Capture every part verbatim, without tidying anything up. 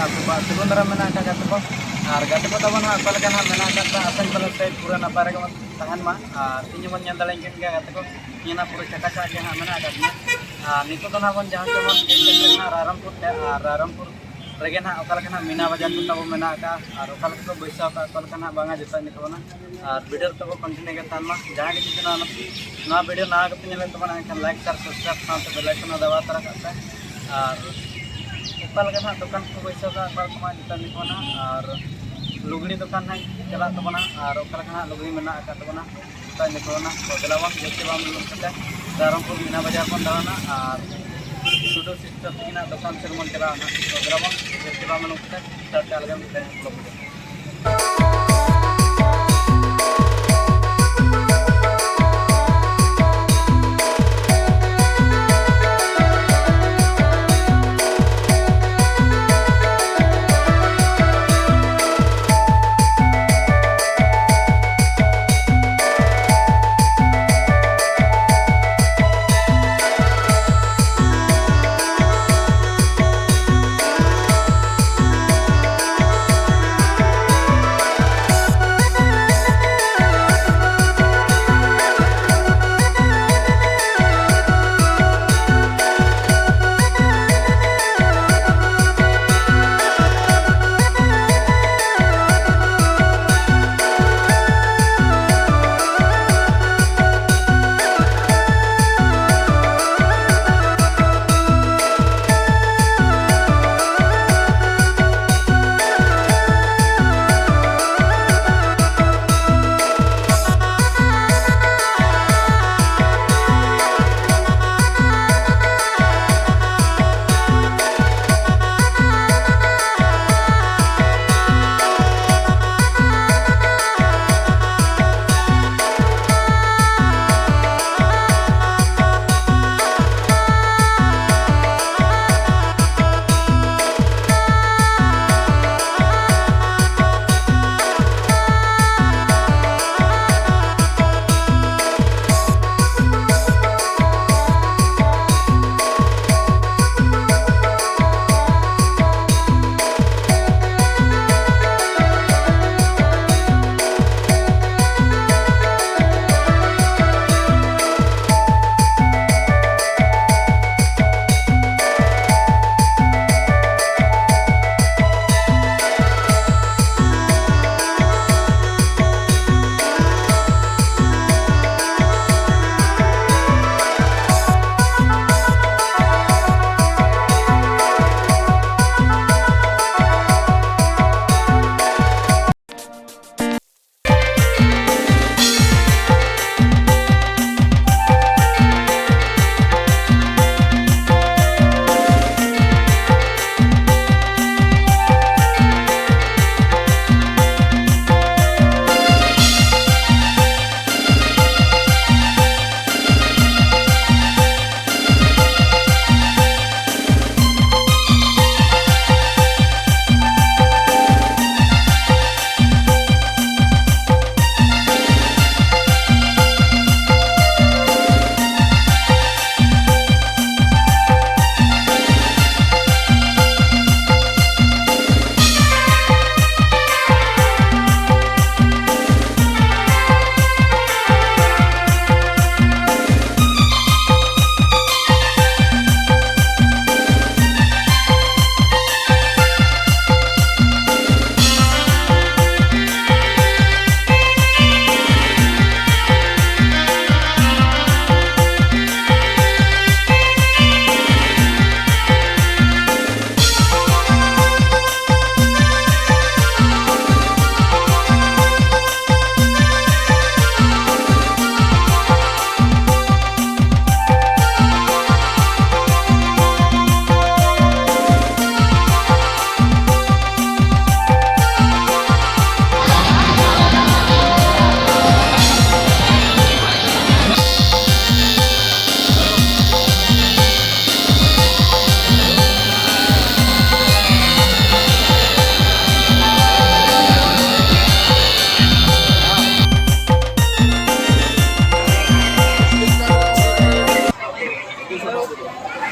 ᱟᱯᱮ ᱠᱚᱣᱟᱜ ᱥᱟᱹᱜᱩᱱ ᱫᱟᱨᱟᱢ ᱢᱮᱱᱟᱜ ᱟᱠᱟᱫ ᱜᱟᱛᱮ ᱠᱚ᱾ ᱟᱨ ᱜᱟᱛᱮ ᱠᱚ ᱛᱟᱵᱚᱱ ᱦᱟᱸᱜ ᱚᱠᱟ ᱞᱮᱠᱟ ᱦᱟᱸᱜ ᱢᱮᱱᱟᱜ ᱟᱠᱟᱫ ᱠᱚᱣᱟ, ᱟᱥᱟᱧ ᱯᱟᱞᱮ ᱥᱮ ᱯᱩᱨᱟᱹ ᱱᱟᱯᱟᱭ ᱨᱮᱜᱮ ᱵᱚᱱ ᱛᱟᱦᱮᱱ ᱢᱟ᱾ ᱟᱨ ᱤᱧ ᱦᱚᱸᱵᱚᱱ ᱧᱮᱞ ᱫᱟᱲᱮᱭᱟᱹᱧ ᱠᱟᱱ ᱜᱮᱭᱟ ᱜᱟᱛᱮ ᱠᱚ, ᱤᱧ ᱦᱚᱸ ᱯᱩᱨᱟᱹ ᱪᱟᱠᱟ ᱪᱟᱠᱟ ᱜᱮ ᱦᱟᱸᱜ ᱢᱮᱱᱟᱜ ᱟᱠᱟᱫ ᱞᱤᱧᱟ᱾ ᱟᱨ ᱱᱤᱛᱚᱜ ᱫᱚ ᱱᱟᱦᱟᱜ ᱵᱚᱱ ᱡᱟᱦᱟᱸ ᱥᱮᱫ ᱵᱚᱱ ᱦᱮᱡ ᱥᱮᱴᱮᱨ ᱮᱱᱟ ᱨᱟᱭᱨᱚᱝᱯᱩᱨ ᱛᱮ, ᱟᱨ ᱨᱟᱭᱨᱚᱝᱯᱩᱨ ᱨᱮᱜᱮ ᱱᱟᱦᱟᱜ ᱚᱠᱟ ᱞᱮᱠᱟ ᱱᱟᱦᱟᱜ ᱢᱤᱱᱟ ᱵᱟᱡᱟᱨ ᱠᱚ ᱛᱟᱵᱚ ᱢᱮᱱᱟᱜ ᱟᱠᱟᱫᱼᱟ ᱟᱨ ᱚᱠᱟ ᱞᱮᱠᱟ ᱠᱚ ᱵᱟᱹᱭᱥᱟᱹᱣ ᱟᱠᱟᱫᱼᱟ, ᱚᱠᱟ ᱞᱮᱠᱟ ᱱᱟᱦᱟᱜ ᱵᱟᱝᱟ, ᱡᱚᱛᱚ ᱤᱫᱤ ᱛᱟᱵᱚᱱᱟ᱾ ᱟᱨ ᱵᱷᱤᱰᱤᱭᱳ ᱨᱮ ᱛᱟᱵᱚ ᱠᱚᱱᱴᱤᱱᱤᱭᱩ ᱜᱮ ᱛᱟᱦᱮᱱ ᱢᱟ᱾ ᱡᱟᱦᱟᱸᱭ ᱜᱮ ᱡᱩᱫᱤ ᱱᱚᱣᱟ, ᱱᱚᱣᱟ ᱵᱷᱤᱰᱤᱭᱳ ᱱᱟᱣᱟ ᱜᱮᱯᱮ ᱧᱮᱞᱮᱫ ᱛᱟᱵᱚᱱᱟ, ᱮᱱᱠᱷᱟᱱ ᱞᱟᱭᱤᱠ, ᱥᱮᱭᱟᱨ, ᱥᱟᱵᱥᱠᱨᱟᱭᱤᱵ ᱥᱟᱶᱛᱮ ᱵᱮᱞ ᱟᱭᱠᱚᱱ ᱦᱚᱸ ᱫᱟᱵᱟᱣ ᱛᱚᱨᱟ ᱠᱟᱜ ᱯᱮ᱾ ᱟᱨ ᱚᱠᱟ ᱞᱮᱠᱟ ᱱᱟᱦᱟᱜ ᱫᱚᱠᱟᱱ ᱠᱚ ᱵᱟᱹᱭᱥᱟᱹᱣ ᱠᱟᱜ ᱠᱚᱣᱟ ᱠᱚ ᱢᱟ, ᱡᱚᱛᱚ ᱤᱫᱤ ᱛᱟᱵᱚᱱᱟ᱾ ᱟᱨ ᱞᱩᱜᱽᱲᱤ ᱫᱚᱠᱟᱱ ᱱᱟᱦᱟᱜ ᱪᱟᱞᱟᱜ ᱛᱟᱵᱚᱱᱟ, ᱟᱨ ᱚᱠᱟ ᱞᱮᱠᱟ ᱱᱟᱦᱟᱜ ᱞᱩᱜᱽᱲᱤ ᱢᱮᱱᱟᱜ ᱟᱠᱟᱫ ᱛᱟᱵᱚᱱᱟ, ᱡᱚᱛᱚ ᱤᱫᱤ ᱛᱟᱵᱚᱱᱟ᱾ ᱛᱚ ᱫᱮᱞᱟ ᱵᱚᱱ ᱡᱟᱹᱥᱛᱤ ᱵᱟᱝ ᱵᱤᱞᱚᱢ ᱠᱟᱛᱮ ᱨᱟᱭᱨᱚᱝᱯᱩᱨ ᱢᱤᱱᱟ ᱵᱟᱡᱟᱨ ᱵᱚᱱ ᱫᱟᱬᱟᱱᱟ ᱟᱨ ᱥᱩᱰᱳ ᱥᱤᱥᱴᱟᱨ ᱛᱟᱹᱠᱤᱱᱟᱜ ᱫᱚᱠᱟᱱ ᱥᱮᱫ ᱵᱚᱱ ᱪᱟᱞᱟᱣᱱᱟ᱾ ᱛᱚ ᱫᱮᱞᱟ ᱵᱚᱱ ᱡᱟᱹᱥᱛᱤ ᱵᱟᱝ ᱵᱤᱞᱚᱢ ᱠᱟᱛᱮ start ᱠᱟᱜ ᱞᱮᱜᱮ ᱢᱤᱫᱴᱟᱝ vlog ᱵᱷᱤᱰᱤᱭᱳ᱾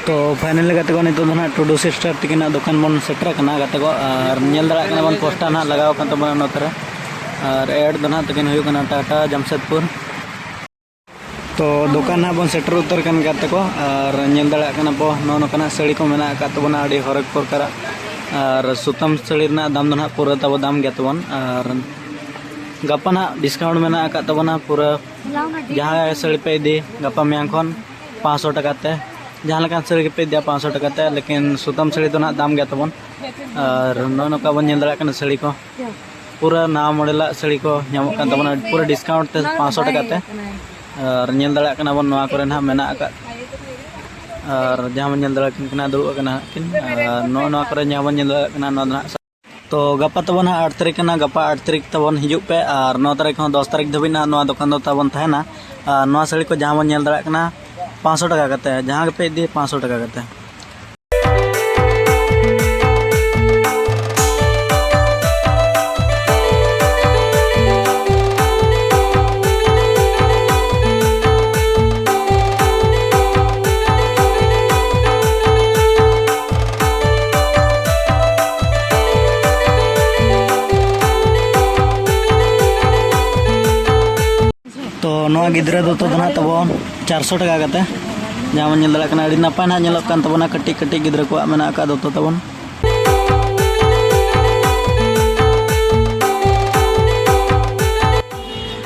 ᱛᱚ finally ᱜᱟᱛᱮ ᱠᱚ, ᱱᱤᱛᱚᱜ ᱫᱚ ᱱᱟᱦᱟᱜ ᱴᱩᱰᱩ ᱥᱤᱥᱴᱟᱨ ᱛᱤᱠᱤᱱᱟᱜ ᱫᱚᱠᱟᱱ ᱵᱚᱱ ᱥᱮᱴᱮᱨ ᱟᱠᱟᱱᱟ ᱜᱟᱛᱮ ᱠᱚ, ᱟᱨ ᱧᱮᱞ ᱫᱟᱲᱮᱭᱟᱜ ᱠᱟᱱᱟ ᱵᱚᱱ ᱯᱳᱥᱴᱟᱨ ᱱᱟᱦᱟᱜ ᱞᱟᱜᱟᱣ ᱟᱠᱟᱱ ᱛᱟᱵᱚᱱᱟ ᱱᱚᱛᱮ ᱨᱮ, ᱟᱨ ᱮᱰ ᱫᱚ ᱱᱟᱦᱟᱜ ᱛᱟᱹᱠᱤᱱ ᱦᱩᱭᱩᱜ ᱠᱟᱱᱟ ᱴᱟᱴᱟ ᱡᱟᱢᱥᱮᱫᱽᱯᱩᱨ᱾ ᱛᱚ ᱫᱚᱠᱟᱱ ᱱᱟᱦᱟᱜ ᱵᱚᱱ ᱥᱮᱴᱮᱨ ᱩᱛᱟᱹᱨ ᱠᱟᱱ ᱜᱟᱛᱮ ᱠᱚ, ᱟᱨ ᱧᱮᱞ ᱫᱟᱲᱮᱭᱟᱜ ᱠᱟᱱᱟ ᱵᱚ ᱱᱚᱜᱼᱚ ᱱᱚᱝᱠᱟᱱᱟᱜ ᱥᱟᱹᱲᱤ ᱠᱚ ᱢᱮᱱᱟᱜ ᱟᱠᱟᱫ ᱛᱟᱵᱚᱱᱟ ᱟᱹᱰᱤ ᱦᱚᱨᱮᱠ ᱯᱨᱚᱠᱟᱨᱟᱜ, ᱟᱨ ᱥᱩᱛᱟᱹᱢ ᱥᱟᱹᱲᱤ ᱨᱮᱱᱟᱜ ᱫᱟᱢ ᱫᱚ ᱱᱟᱦᱟᱜ ᱯᱩᱨᱟᱹ ᱛᱟᱵᱚ ᱫᱟᱢ ᱜᱮᱭᱟ ᱛᱟᱵᱚᱱ, ᱟᱨ ᱜᱟᱯᱟ ᱱᱟᱦᱟᱜ ᱰᱤᱥᱠᱟᱣᱩᱱᱴ ᱢᱮᱱᱟᱜ ᱟᱠᱟᱫ ᱛᱟᱵᱚᱱᱟ ᱯᱩᱨᱟᱹ ᱡᱟᱦᱟᱸ ᱥᱟᱹᱲᱤ ᱯᱮ ᱤᱫᱤ ᱜᱟᱯᱟ ᱢᱮᱭᱟᱝ ᱠᱷᱚᱱ ᱯᱟᱸᱪᱥᱚ ᱴᱟᱠᱟ ᱛᱮ, ᱡᱟᱦᱟᱸ ᱞᱮᱠᱟᱱ ᱥᱟᱹᱲᱤ ᱜᱮᱯᱮ ᱤᱫᱤᱭᱟ ᱯᱟᱸᱪᱥᱚ ᱴᱟᱠᱟ ᱛᱮ, ᱞᱮᱠᱤᱱ ᱥᱩᱛᱟᱹᱢ ᱥᱟᱹᱲᱤ ᱫᱚ ᱱᱟᱦᱟᱜ ᱫᱟᱢ ᱜᱮᱭᱟ ᱛᱟᱵᱚᱱ᱾ ᱟᱨ ᱱᱚᱜᱼᱚ ᱱᱚᱝᱠᱟ ᱵᱚᱱ ᱧᱮᱞ ᱫᱟᱲᱮᱭᱟᱜ ᱠᱟᱱᱟ ᱥᱟᱹᱲᱤ ᱠᱚ, ᱯᱩᱨᱟᱹ ᱱᱟᱣᱟ ᱢᱚᱰᱮᱞᱟᱜ ᱥᱟᱹᱲᱤ ᱠᱚ ᱧᱟᱢᱚᱜ ᱠᱟᱱ ᱛᱟᱵᱚᱱᱟ ᱯᱩᱨᱟᱹ ᱰᱤᱥᱠᱟᱣᱩᱱᱴ ᱛᱮ ᱯᱟᱸᱪᱥᱚ ᱴᱟᱠᱟ ᱛᱮ᱾ ᱟᱨ ᱧᱮᱞ ᱫᱟᱲᱮᱭᱟᱜ ᱠᱟᱱᱟ ᱵᱚᱱ ᱱᱚᱣᱟ ᱠᱚᱨᱮ ᱱᱟᱦᱟᱜ ᱢᱮᱱᱟᱜ ᱟᱠᱟᱫ, ᱟᱨ ᱡᱟᱦᱟᱸ ᱵᱚᱱ ᱧᱮᱞ ᱫᱟᱲᱮᱭᱟᱜ ᱠᱟᱱᱟ ᱫᱩᱲᱩᱵ ᱟᱠᱟᱱᱟ ᱠᱤᱱ, ᱟᱨ ᱱᱚᱜᱼᱚ ᱱᱚᱣᱟ ᱠᱚᱨᱮ ᱡᱟᱦᱟᱸ ᱵᱚᱱ ᱧᱮᱞ ᱫᱟᱲᱮᱭᱟᱜ ᱠᱟᱱᱟ ᱱᱚᱣᱟ ᱫᱚ ᱱᱟᱦᱟᱜ ᱛᱚ ᱜᱟᱯᱟ ᱛᱟᱵᱚᱱ ᱦᱟᱸᱜ ᱟᱴ ᱛᱟᱹᱨᱤᱠᱷ ᱠᱟᱱᱟ, ᱜᱟᱯᱟ ᱟᱴ ᱛᱟᱹᱨᱤᱠᱷ ᱛᱟᱵᱚᱱ ᱦᱤᱡᱩᱜ ᱯᱮ, ᱟᱨ ᱱᱚ ᱛᱟᱹᱨᱤᱠᱷ ᱠᱷᱚᱱ ᱫᱚᱥ ᱛᱟᱹᱨᱤᱠᱷ ᱫᱷᱟᱹᱵᱤᱡ ᱱᱟᱦᱟᱜ ᱱᱚᱣᱟ ᱫᱚᱠᱟᱱ ᱫᱚ ᱛᱟᱵᱚᱱ ᱛᱟᱦᱮᱱᱟ᱾ ᱟᱨ ᱱᱚᱣᱟ ᱥᱟᱹᱲᱤ ᱠᱚ ᱡᱟᱦᱟᱸ ᱵᱚᱱ ᱧᱮᱞ ᱫᱟᱲᱮᱭᱟᱜ ᱠᱟᱱᱟ ᱯᱟᱸᱪᱥᱚ ᱴᱟᱠᱟ ᱠᱟᱛᱮ, ᱡᱟᱦᱟᱸ ᱜᱮᱯᱮ ᱤᱫᱤ ᱯᱟᱸᱪᱥᱚ ᱴᱟᱠᱟ ᱠᱟᱛᱮ᱾ ᱛᱚ ᱱᱚᱣᱟ ᱜᱤᱫᱽᱨᱟᱹ ᱫᱚᱛᱚ ᱫᱚ ᱱᱟᱦᱟᱜ ᱛᱟᱵᱚᱱ ᱪᱟᱨᱥᱚ ᱴᱟᱠᱟ ᱠᱟᱛᱮ᱾ ᱡᱟᱦᱟᱸ ᱵᱚᱱ ᱧᱮᱞ ᱫᱟᱲᱮᱭᱟᱜ ᱠᱟᱱᱟ, ᱟᱹᱰᱤ ᱱᱟᱯᱟᱭ ᱱᱟᱦᱟᱜ ᱧᱮᱞᱚᱜ ᱠᱟᱱ ᱛᱟᱵᱚᱱᱟ, ᱠᱟᱹᱴᱤᱡ ᱠᱟᱹᱴᱤᱡ ᱜᱤᱫᱽᱨᱟᱹ ᱠᱚᱣᱟᱜ ᱢᱮᱱᱟᱜ ᱟᱠᱟᱫ ᱫᱚᱛᱚ ᱛᱟᱵᱚᱱ᱾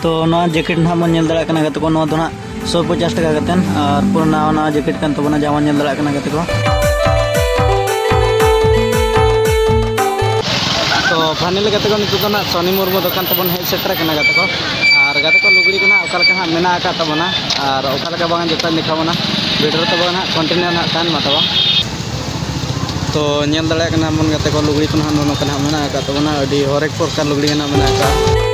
ᱛᱚ ᱱᱚᱣᱟ ᱡᱮᱠᱮᱴ ᱱᱟᱦᱟᱜ ᱵᱚᱱ ᱧᱮᱞ ᱫᱟᱲᱮᱭᱟᱜ ᱠᱟᱱᱟ ᱜᱟᱛᱮ ᱠᱚ, ᱱᱚᱣᱟ ᱫᱚ ᱱᱟᱦᱟᱜ ᱥᱚ ᱯᱚᱪᱟᱥ ᱴᱟᱠᱟ ᱠᱟᱛᱮ, ᱟᱨ ᱯᱩᱨᱟᱹ ᱱᱟᱣᱟ ᱱᱟᱣᱟ ᱡᱮᱠᱮᱴ ᱠᱟᱱ ᱛᱟᱵᱚᱱᱟ, ᱡᱟᱦᱟᱸ ᱵᱚᱱ ᱧᱮᱞ ᱫᱟᱲᱮᱭᱟᱜ ᱠᱟᱱᱟ ᱜᱟᱛᱮ ᱠᱚ᱾ ᱛᱚ finally ᱜᱟᱛᱮ ᱠᱚ, ᱱᱤᱛᱚᱜ ᱫᱚ ᱱᱟᱦᱟᱜ ᱥᱚᱱᱤ ᱢᱩᱨᱢᱩ ᱫᱚᱠᱟᱱ ᱛᱮᱵᱚᱱ ᱦᱮᱡ ᱥᱮᱴᱮᱨ ᱟᱠᱟᱱᱟ ᱜᱟᱛᱮ ᱠᱚ, ᱟᱨ ᱜᱟᱛᱮ ᱠᱚ ᱞᱩᱜᱽᱲᱤ ᱠᱚ ᱱᱟᱦᱟᱜ ᱚᱠᱟ ᱞᱮᱠᱟ ᱦᱟᱸᱜ ᱢᱮᱱᱟᱜ ᱟᱠᱟᱫ ᱛᱟᱵᱚᱱᱟ ᱟᱨ ᱚᱠᱟ ᱞᱮᱠᱟ ᱵᱟᱝ ᱡᱚᱛᱚᱧ ᱫᱮᱠᱷᱟᱣ ᱵᱚᱱᱟ, ᱵᱷᱤᱰᱤᱭᱳ ᱨᱮ ᱛᱟᱵᱚᱱ ᱱᱟᱦᱟᱜ ᱠᱚᱱᱴᱤᱱᱤᱭᱩ ᱱᱟᱦᱟᱜ ᱛᱟᱦᱮᱱ ᱢᱟ ᱛᱟᱵᱚᱱ᱾ ᱛᱚ ᱧᱮᱞ ᱫᱟᱲᱮᱭᱟᱜ ᱠᱟᱱᱟ ᱵᱚᱱ ᱜᱟᱛᱮ ᱠᱚ, ᱞᱩᱜᱽᱲᱤ ᱠᱚ ᱱᱟᱦᱟᱜ ᱱᱚᱜᱼᱚ ᱱᱚᱝᱠᱟ ᱱᱟᱦᱟᱜ ᱢᱮᱱᱟᱜ ᱟᱠᱟᱫ ᱛᱟᱵᱚᱱᱟ, ᱟᱹᱰᱤ ᱦᱚᱨᱮᱠ ᱯᱨᱚᱠᱟᱨ ᱞᱩᱜᱽᱲᱤ ᱜᱮ ᱱᱟᱦᱟᱜ ᱢᱮᱱᱟᱜ ᱟᱠᱟᱫᱼᱟ᱾